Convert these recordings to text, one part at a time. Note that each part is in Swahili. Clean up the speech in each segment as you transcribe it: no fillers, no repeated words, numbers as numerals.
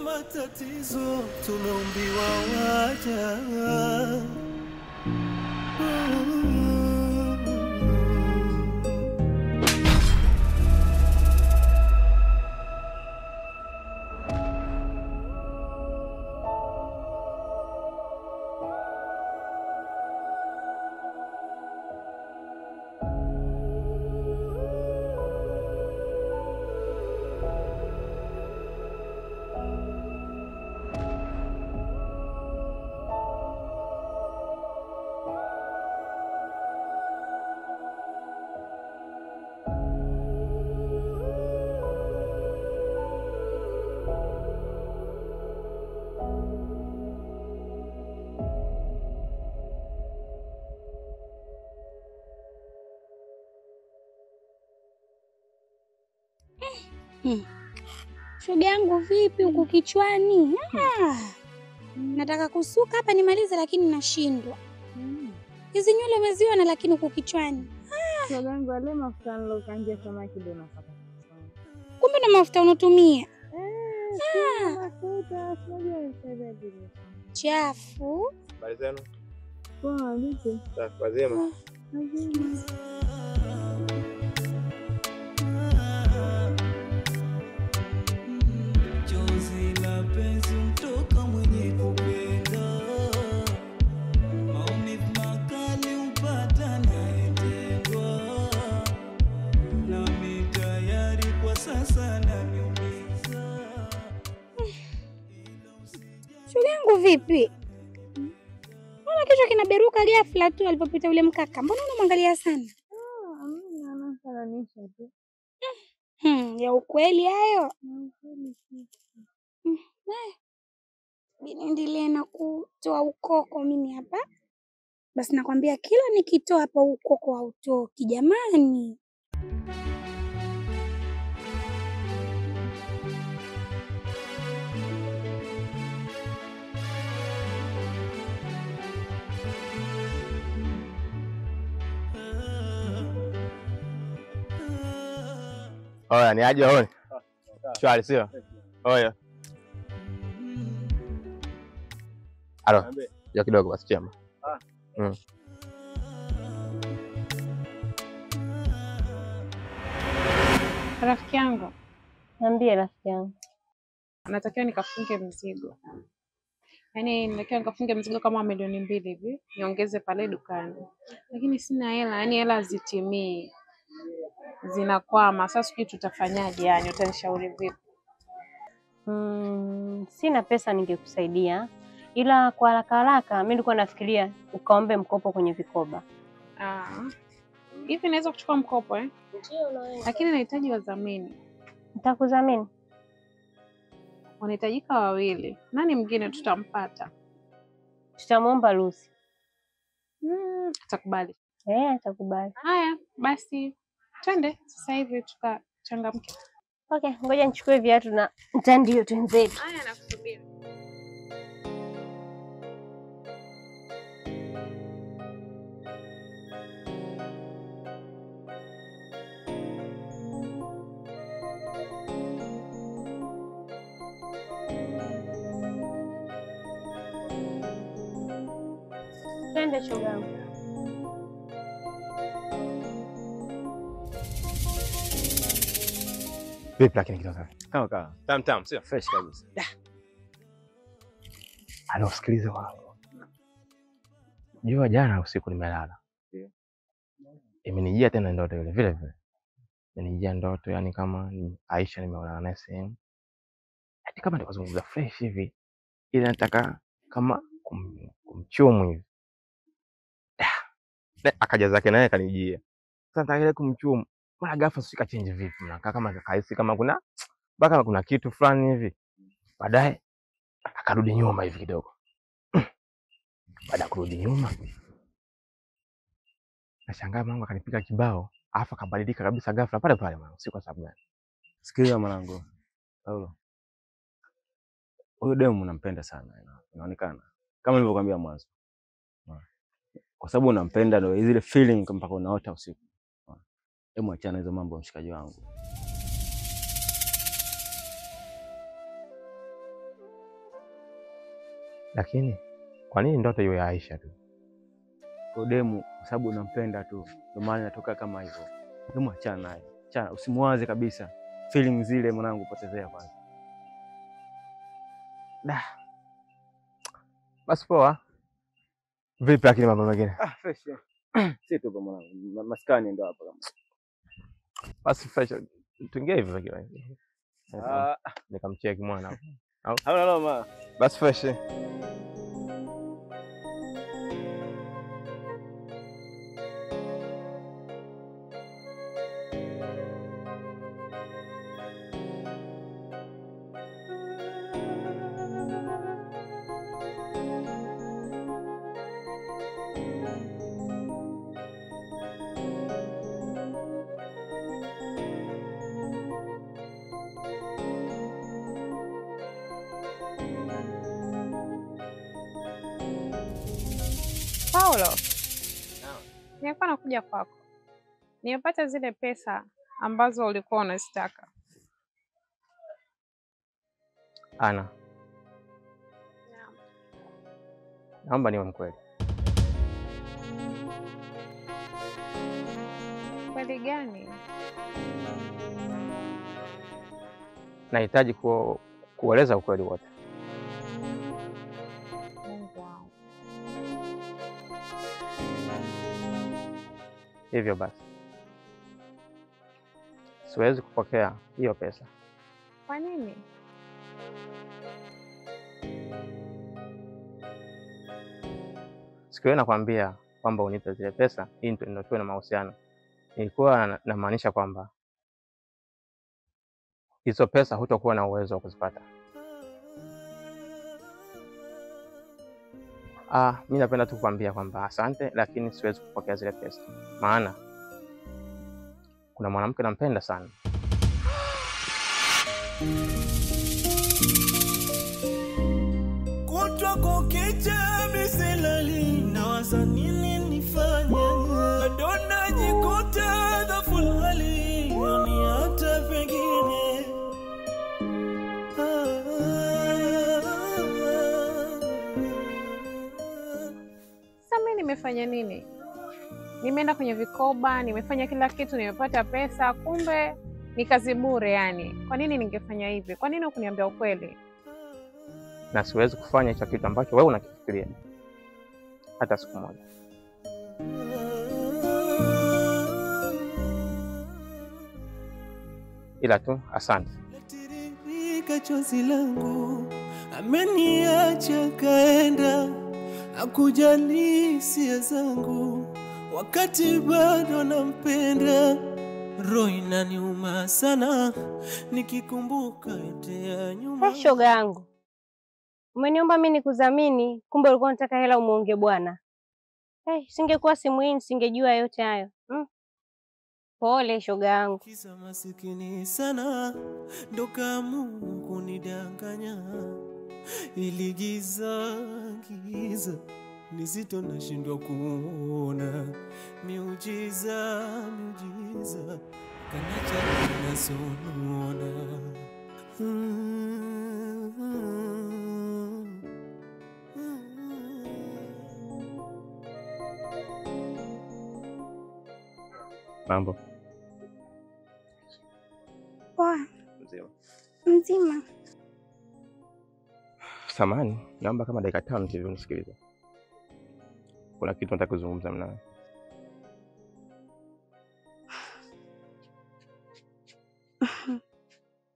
Matatizo tumeumbiwa waja. Shoga yangu vipi huku kichwani? Nataka kusuka hapa nimalize lakini nashindwa. Hizi nywele umeziona lakini huku kichwani. Shoga yangu wale mafuta nilokaangia samaki ndio nafaka. Kumbe na mafuta unatumia? Mafuta sijui sasa. Chafu. Habari zenu? Poa, vipi? Safi, wazima. Wazima. Shoga yangu vipi? Mbona kichwa kinaberuka ghafla tu alipopita yule mkaka? Mbona unamwangalia sana? Hamna, anafananisha tu. Ya ukweli hayo. Niendelee na kutoa ukoko mimi hapa. Basi nakwambia kila nikitoa hapa ukoko hautoki jamani. Oya, ni aje waone? Shwari sio? Oya. Alo, ya kidogo basi chema. Rafiki yangu. Niambie rafiki yangu. Natakiwa nikafunge mzigo. Yaani natakiwa nikafunge mzigo kama 2,000,000 hivi, niongeze pale dukani. Lakini sina hela, yaani hela hazitimii. Zinakwama. Sasa sijui tutafanyaje, yani utanishauri vipi? Sina pesa ningekusaidia. Ila kwa haraka haraka mimi nilikuwa nafikiria ukaombe mkopo kwenye vikoba. Hivi naweza kuchukua mkopo eh? Ndio unaweza. Lakini nahitaji wadhamini. Nitakudhamini. Wanahitajika wawili. Nani mwingine tutampata? Tutamuomba Lucy. Atakubali. Atakubali. Haya, basi twende sasa hivi tukachangamke. Okay, ngoja nichukue viatu na mtandio twenzetu. Haya, nakusubiri. Twende shoga. Vipi lakini kidogo? Kama kama. Tam tam, sio? Fresh kabisa. Alo, sikiliza wangu. Jua jana usiku nimelala. Ndio. Imenijia tena ndoto ile vile vile. Imenijia ndoto yani kama ni Aisha nimeonana naye sehemu. Hata kama nikazungumza fresh hivi. Ila nataka kama kumchumu hivi. Akaja zake naye kanijia. Sasa nataka ile kumchumu. Mara ghafla sika change vipi mnakaa kama kaisi kama kuna baka kuna kitu fulani hivi. Baadaye akarudi nyuma hivi kidogo. Baada kurudi nyuma nashangaa mwanangu akanipiga kibao, afa akabadilika kabisa ghafla pale pale mwanangu, si kwa sababu gani? Sikiliza mwanangu. Paulo. Huyo demu unampenda sana, inaonekana. Kama nilivyokuambia mwanzo. Kwa sababu unampenda ndio zile feeling mpaka unaota usiku. Hebu achana hizo mambo mshikaji wangu. Lakini kwa nini ndoto hiyo ya Aisha tu? Kwa demu, kwa sababu unampenda tu, ndio maana inatoka kama hivyo. Demu achana naye. Achana, usimwaze kabisa. Feeling zile mwanangu potezea kwanza. Da. Basi poa. Vipi lakini mambo mengine? Ah, fresh. Si tu mwanangu, maskani ndio hapa kama. Basi fresh. Tuingie hivi hivi. Ah, nikamcheki mwana hapo. Hauna noma. Basi fresh. Paulo, nilikuwa nakuja kwako. Nimepata zile pesa ambazo ulikuwa unazitaka. Ana, naomba niwe mkweli. Kweli gani? Nahitaji kueleza ukweli wote. Mungu wangu. Hivyo basi siwezi kupokea hiyo pesa. Kwa nini? Siku hiyo nakwambia kwamba unipe zile pesa ili ndio tuwe na mahusiano, nilikuwa namaanisha kwamba hizo pesa hutokuwa na uwezo wa kuzipata. Mimi napenda tu kukwambia kwamba asante, lakini siwezi kupokea zile pesa. Maana kuna mwanamke nampenda sana. Kutwa kukicha misilali, nawaza nini nifanye, bado najikuta dhaifu hali, ni hata pengine. Nimefanya nini? Nimeenda kwenye vikoba, nimefanya kila kitu, nimepata pesa, kumbe ni kazi bure yani. Kwa nini ningefanya hivi? Kwa nini hukuniambia ukweli? Na siwezi kufanya hicho kitu ambacho wewe unakifikiria hata siku moja. Ila tu asante. Latiririka chozi langu, ameniacha kaenda, hakujali hisia zangu wakati bado nampenda. Roho inaniuma sana nikikumbuka yote ya nyuma. Shoga yangu, umeniomba mimi nikudhamini, kumbe ulikuwa unataka hela umuonge bwana. Singekuwa simu hii nisingejua yote hayo. Pole shoga yangu. Kisa masikini sana ndo kaamua kunidanganya, ili giza giza nizito nashindwa kuona, miujiza miujiza kanacha nasonona. Mambo poa. Mzima. Mzima. Samahani, naomba kama dakika 5 hivi unisikilize. Kuna kitu nataka kuzungumza nawe.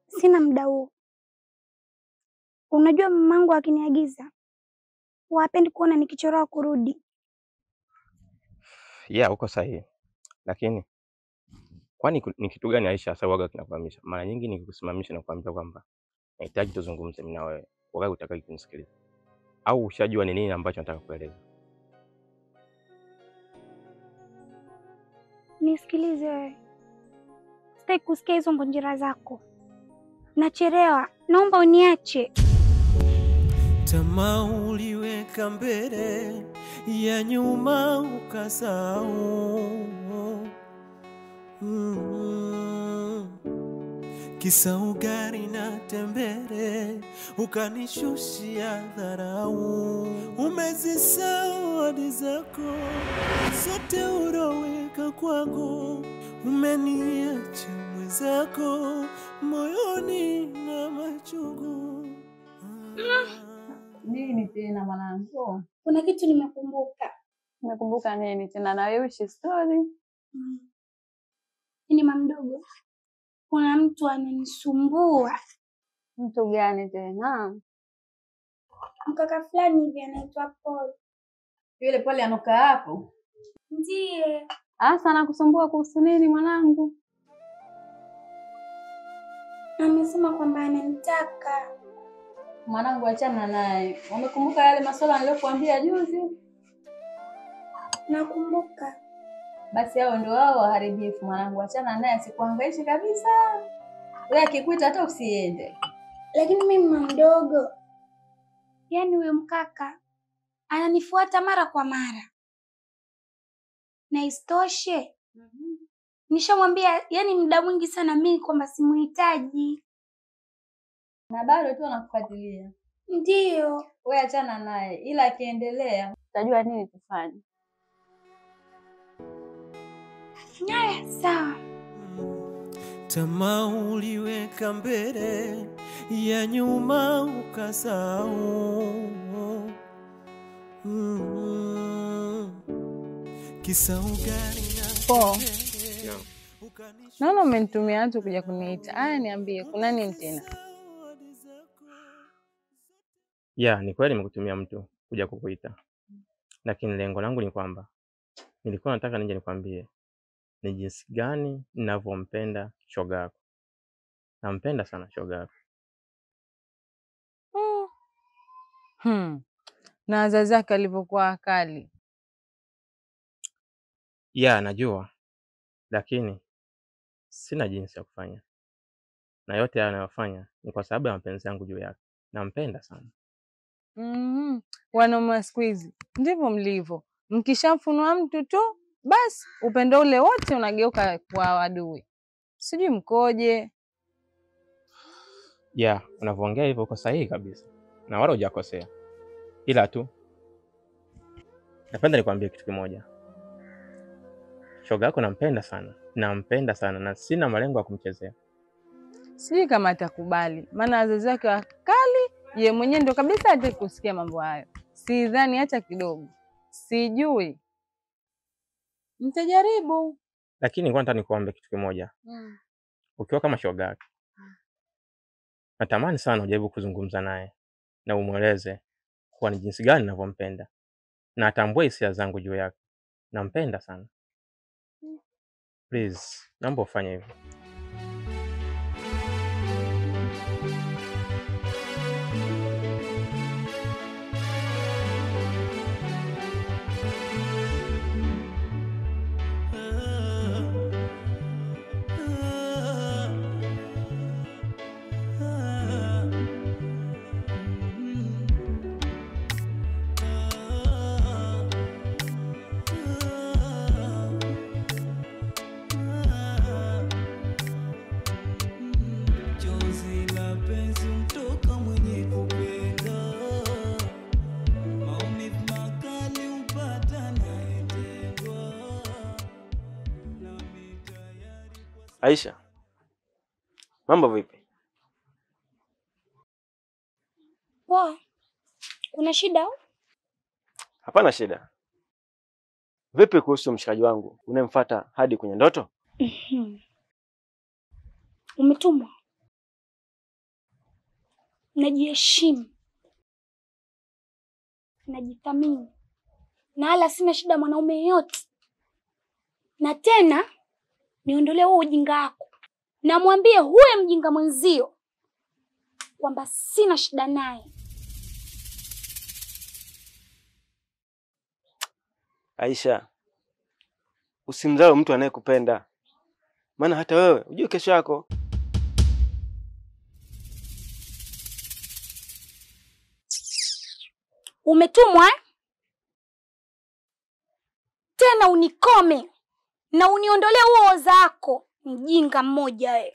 Sina muda huo. Unajua mamangu akiniagiza hapendi kuona nikichoroa kurudi. Yeah, uko sahihi. Lakini kwani ni kitu gani Aisha hasa waga kinakuhamisha? Mara nyingi nikikusimamisha na kukuambia kwamba nahitaji tuzungumze mimi na wewe, waga hutaki kunisikiliza. Au ushajua ni nini ambacho nataka kueleza? Nisikilize wewe. Sitaki kusikia hizo ngonjera zako. Nachelewa, naomba uniache. Tamaa uliweka mbele ya nyuma ukasahau. Kisa ugari na tembere, ukanishushia dharau. Umezisahau ahadi zako zote uroweka kwangu, umeniacha mwenzako moyoni na machungu. Nini tena mwanangu? Kuna kitu nimekumbuka. Umekumbuka nini tena? Na wewe ushi story. Ni mama mdogo, kuna mtu ananisumbua. Mtu gani tena? Mkaka fulani hivi anaitwa Paul. Yule Paul anokaa hapo? Ndiye. Asa anakusumbua kuhusu nini mwanangu? Amesema kwamba ananitaka. Mwanangu achana naye. Umekumbuka yale masuala niliyokuambia juzi? Nakumbuka. Basi hao ndio wao waharibifu mwanangu, achana naye, asikuhangaishe kabisa. Wewe akikuita hata usiende. Lakini mimi mama mdogo, yaani huyo mkaka ananifuata mara kwa mara. Na isitoshe, nishamwambia yani muda mwingi sana mimi kwamba simuhitaji. Na bado tu anakufuatilia. Ndio. Wewe achana naye, ila akiendelea utajua nini tufanye. Haya, sawa. Tamaa uliweka mbele, ya nyuma ukasahau. Kisa ugari na Po. Naona umenitumia watu kuja kuniita. Aya, niambie kuna nini tena? Ya, ni kweli nimekutumia mtu kuja kukuita. Lakini lengo langu ni kwamba nilikuwa nataka nije nikwambie ni jinsi gani ninavyompenda shoga yako. Nampenda sana shoga yako. Na wazazi wake walivyokuwa wakali. Ya, najua. Lakini sina jinsi ya kufanya. Na yote haya ninayofanya ni kwa sababu ya mapenzi yangu juu yake. Nampenda sana. Wanaume wa siku hizi ndivyo mlivyo. Mkishamfunua mtu tu basi upendo ule wote unageuka kwa adui. Sijui mkoje. Ya, unavyoongea hivyo uko sahihi kabisa. Na wala hujakosea. Ila tu napenda nikwambie kitu kimoja. Shoga yako nampenda sana. Nampenda sana na sina malengo ya kumchezea. Sijui kama atakubali, maana wazazi wake wakali, yeye mwenyewe ndo kabisa hataki kusikia mambo hayo. Sidhani hata kidogo. Sijui. Nitajaribu. Lakini nilikuwa nataka nikuombe kitu kimoja. Ukiwa kama shoga yake, natamani sana ujaribu kuzungumza naye na umweleze kuwa ni jinsi gani ninavyompenda na atambue hisia zangu juu yake. Nampenda sana. Please, naomba ufanye hivyo. Aisha, mambo vipi? Poa. Kuna shida au? Hapana shida. Vipi kuhusu mshikaji wangu unayemfuata hadi kwenye ndoto? Umetumwa. Najiheshimu. Najithamini. Na hala sina shida mwanaume yeyote. Na tena niondolee huo ujinga wako. Na mwambie huyo mjinga mwenzio kwamba sina shida naye. Aisha, usimdharau mtu anayekupenda. Maana hata wewe hujui kesho yako. Umetumwa eh? Tena unikome na uniondolee huo oza wako, mjinga mmoja wewe.